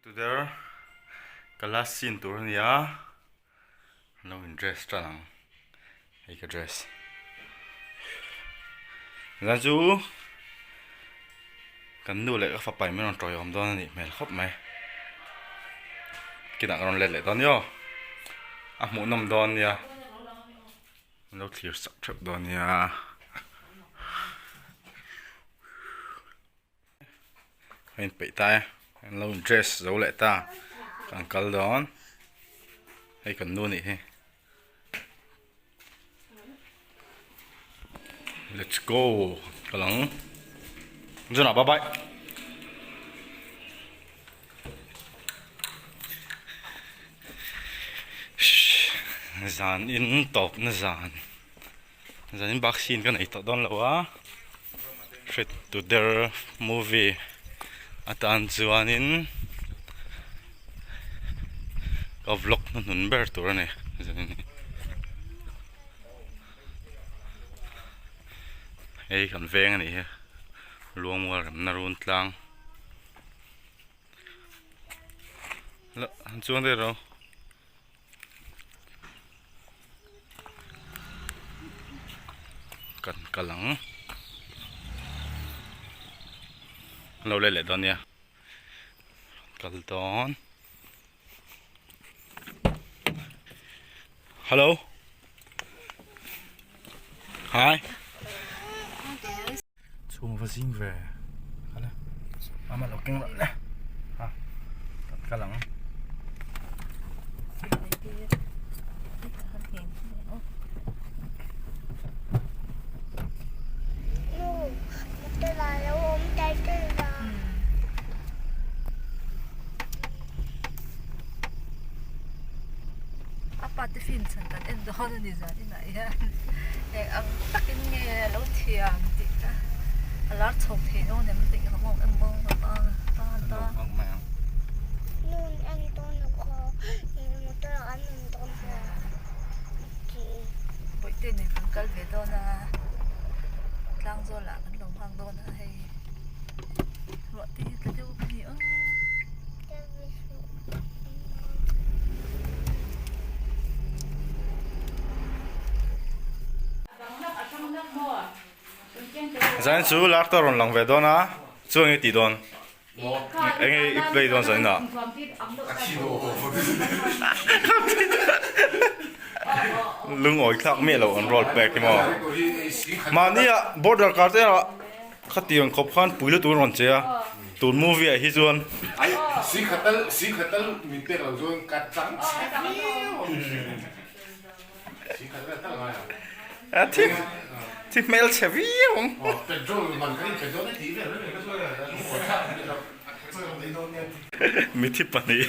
Tuder ka last scene tur a nia lo in dress tan ang hei ka dress zan chu kan nu leh ka fapa in min rawn tawiawm dawn a nih hmel khawp mai kinah ka rawn let leh dawn nia aw a hmuhnawm dawn nia. An lo thlir sak theuh dawn nia. A inpeih ta e, an lo in dress zo leh ta, kan kal dawn, hei kan nu nih hi. Let's go kal ang, Zuna bye bye. Zan in tawp na zan zan in bak scene ka nei tawh dawn lo a hret tu der movie atan chuanin ka vlog hnuhnun ber tur a ni zan in hi hei kan veng a nih hi luangmual remna run tlang. La han chuang daih ro. Kan kal ang. An lo let leh dawn nia. Kal dawn. Hello. Hi. Chhung va zing ve khala ama lo keng loh le ha kan kal ang. A pa te film chhan kan en dawn a ni zan inah hian eng ang takin nge a lo thiam tih kha a lar chho thei dawn em tih ka hmuh em bawk a ta ta. Bawihte nen kan kal ve dawn a tlang zawl ah kan lo nghak dawn a hei ruah te hi tla deuh a ni a. Zain chu lar ta rawn lang ve dawn a, chu enge tih dawn? Enge i play dawn zain ah? Lungawi thlak miah lo an roll pek hi maw? Mahni ah border kar te ah Khatiang khawp khan pui lutuk an rawn che a, tun movie ah hi chuan. Ai, si khat tal, si khat tal min pek lo chuan ka chang chhe viau ang hrim. Si khat vel tal ngai ang. A thi, thi hmel chhe viau ang. Aw, petrol man kan in pe dawn e tih vel reng reng ka chuan a lungkawi thlak a ni lo. Mithi pahnih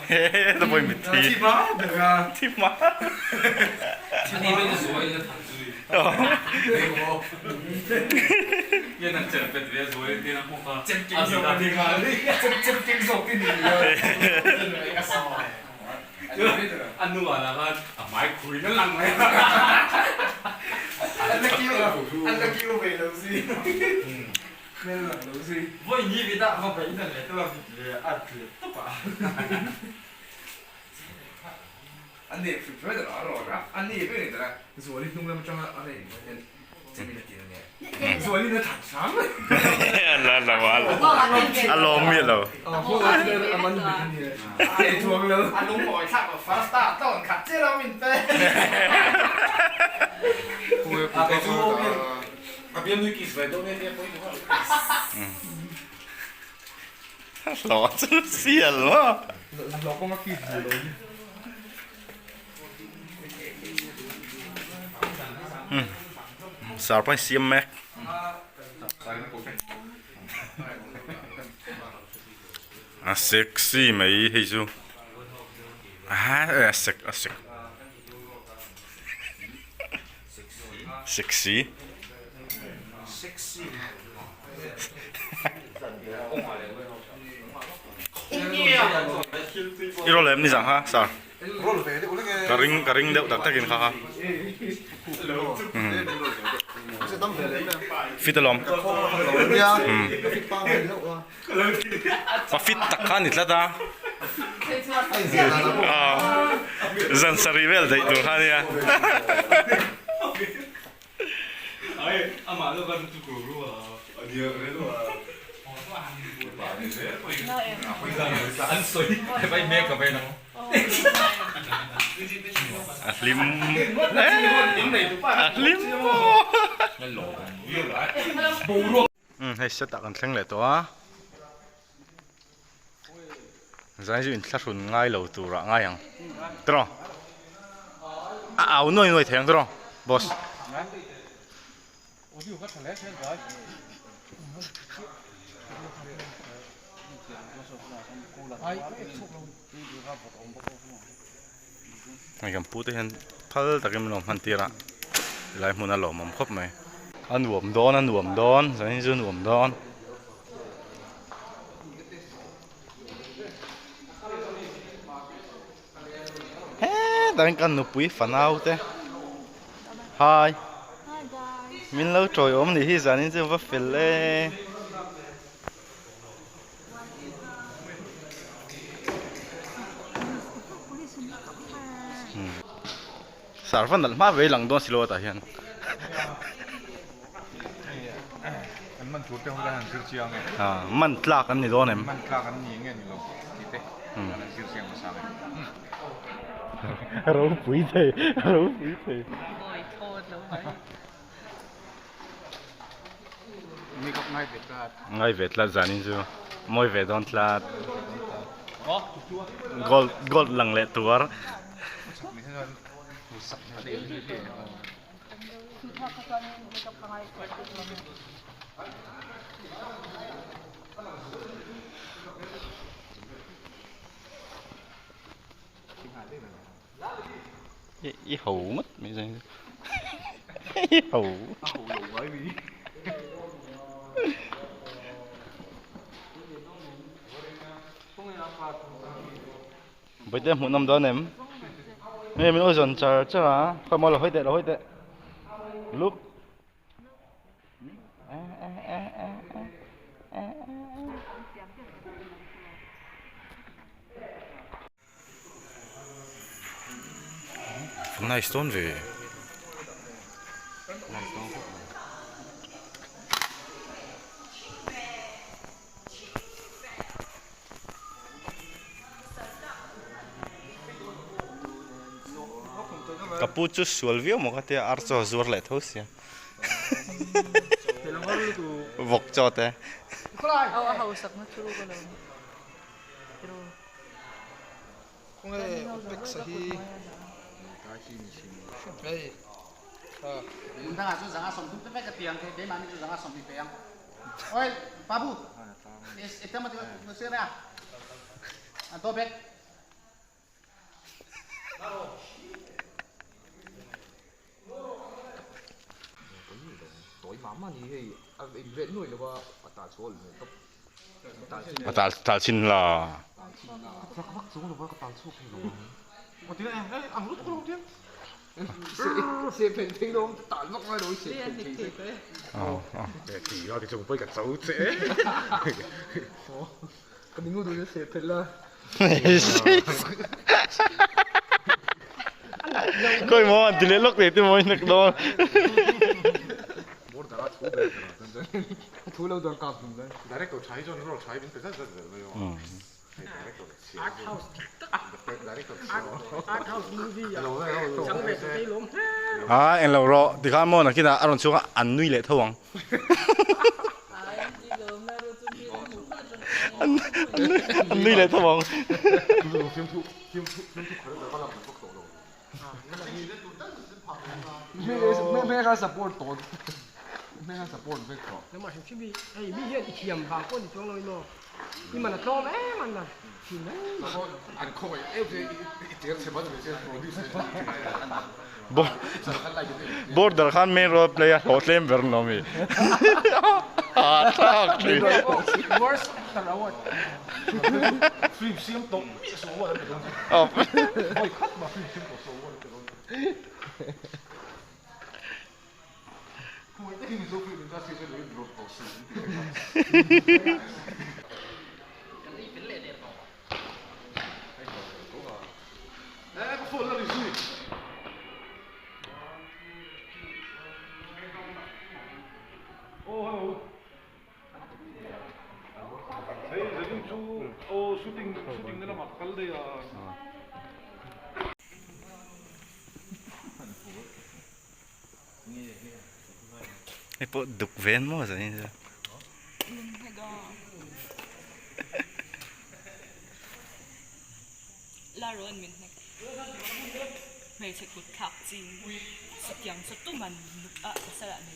he he pawhin mithi Thi hma ber a. Thi hma. Thi hma ber zuai la than zui. Yan ang cherpet ve zuai tin a hmuh kha. Chem keng zawk a ni nghal. Chem keng zawk i ni. A nu ah lah khan a hmai khui na lang mai. An la kiu an la kiu ve lo si. Vawi ni vit ah va bei na leh tawh a vit leh a tlep tawp a. A nep hrim hrim a rawn a, a nep em em a, Zuali hnung lam atanga a reng mai hian Chemina tir a nia. Zualin a that hram mai. La la wa a lawm miah lo. A man bik a nia. A chuang lo. A lungawi thlak lo first a tawn khat chiah lo min pe. A bial nui kiss ve dawn e tia pawimawh a lo. Hlawh chu sial maw. Hlawh pawng a kiss duh lo hi. Sar pawh in siam mek. A sexy mai hei chu. A sek a sek. Sexy. Sexy. I roll em ni zang ha sir. Roll ve deuh lek e. Ka ring ka ring deuh tak takin kha kha. Fit alawm. Pa fit tak kha a ni tlat a. Zan sarih vel daih tur kha a nia. A hlim a hlim maw hei set ah kan thleng leh tawh a zai chu inthlahrun ngai lo tur ah ngai ang tiraw a au nuai nuai thei ang tiraw boss. Hei kan pu te hian phal takin min lo hman tir a helai hmun a lawmawm khawp mai a nuam dawn a nuam dawn zanin chu a nuam dawn. Hetah hian kan nupui fanau te hi min lo tawiawm nih hi zanin chu va fel e. Sarva nalh hma vei lang dawn si lo a tah hian. An man tur te ho hian an zir chiang e. Man tlak an ni dawn em? Man tlak an ni nge ni lo tih te an zir chiang hmasa nge. Ropui thei, ropui thei. Ngai ve tlat zanin chu mawi ve dawn tlat gold gold lang leh tuar. I ho ngawt mai zanin chu i ho. Bawihte hmuh nawm dawn em? Nge min aw zawn char char a khawi maw lo hawi teh lo hawi teh look. Nice dawn ve. Ka pu chu sual viau maw ka tia ar chaw zuar leh tho sia. Vawk chaw te. A tal tal chin la. Khawi maw an ti leh lawk leh te maw in dawn. A englo rawh tikhan maw nakinah a rawn chhuak a an nui leh tho ang. An nui leh tho ang. Border khan main role play a hlawh tlem ber lo mi. Hahthlak thin. Hei pawh duk ve an maw zanin chu.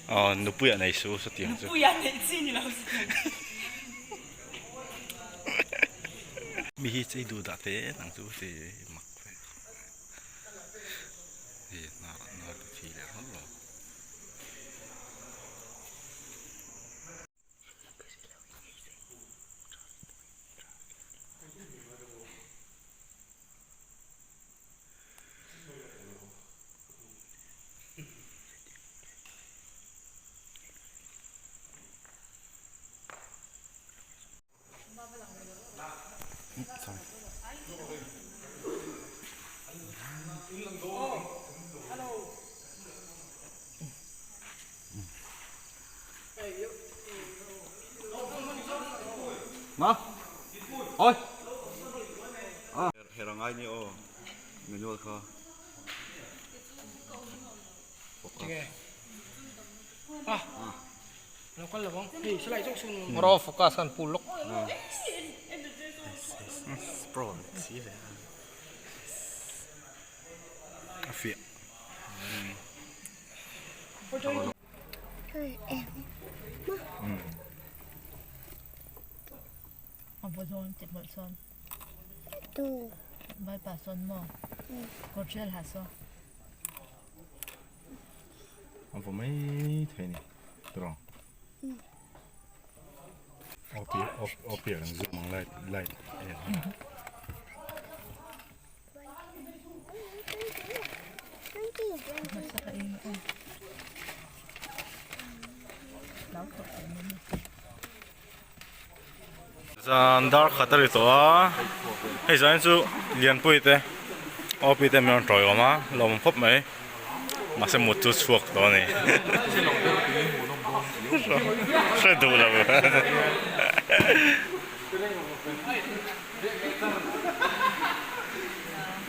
Aw nupui ah nei su sawtiang chu. Mi hi chei duh dah te nang chu ti mak ve. Hei hnar hnar te thi leh rawlh lo. Ma ôi her angai ni aw manual kha Ro focus khan pul lawk. A fiah. A vaw dawn tih mawlh sawn. Vaipa sawn maw? Kawrṭial ha saw. A vaw mai thei ni tawrh ang. Aw piah kan zoom ang light light Zan dar khat a ri tawh a, hei zan chu Lianpui te OP te min rawn tawiawm a, lawm khawp mai mahse mut chu chhuak tawh a ni hre duh lo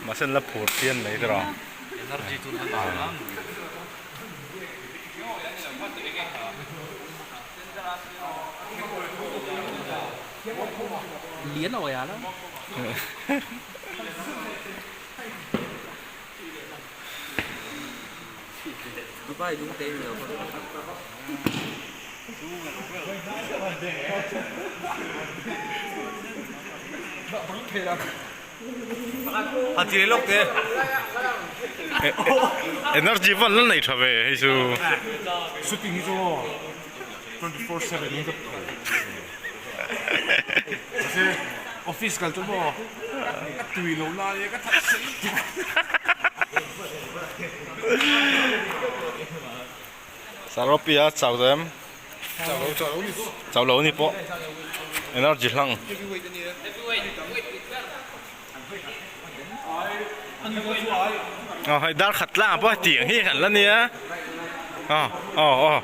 mahse an la phur phian mai ka rawng. Lian a awih a la. Dubai lung te ni lo kha. A ti lawk te. Energy van la nei tha ve hei chu. Shooting hi chu 24/7 in ka phei. Mahse office kal chu maw ka tui lo lai e ka that sei tuk. Saropia chau em? Chau lo ni pawh energy hlang. Aw hei dar khat tlang ah pawh hetiang hi kan la nia aw aw aw.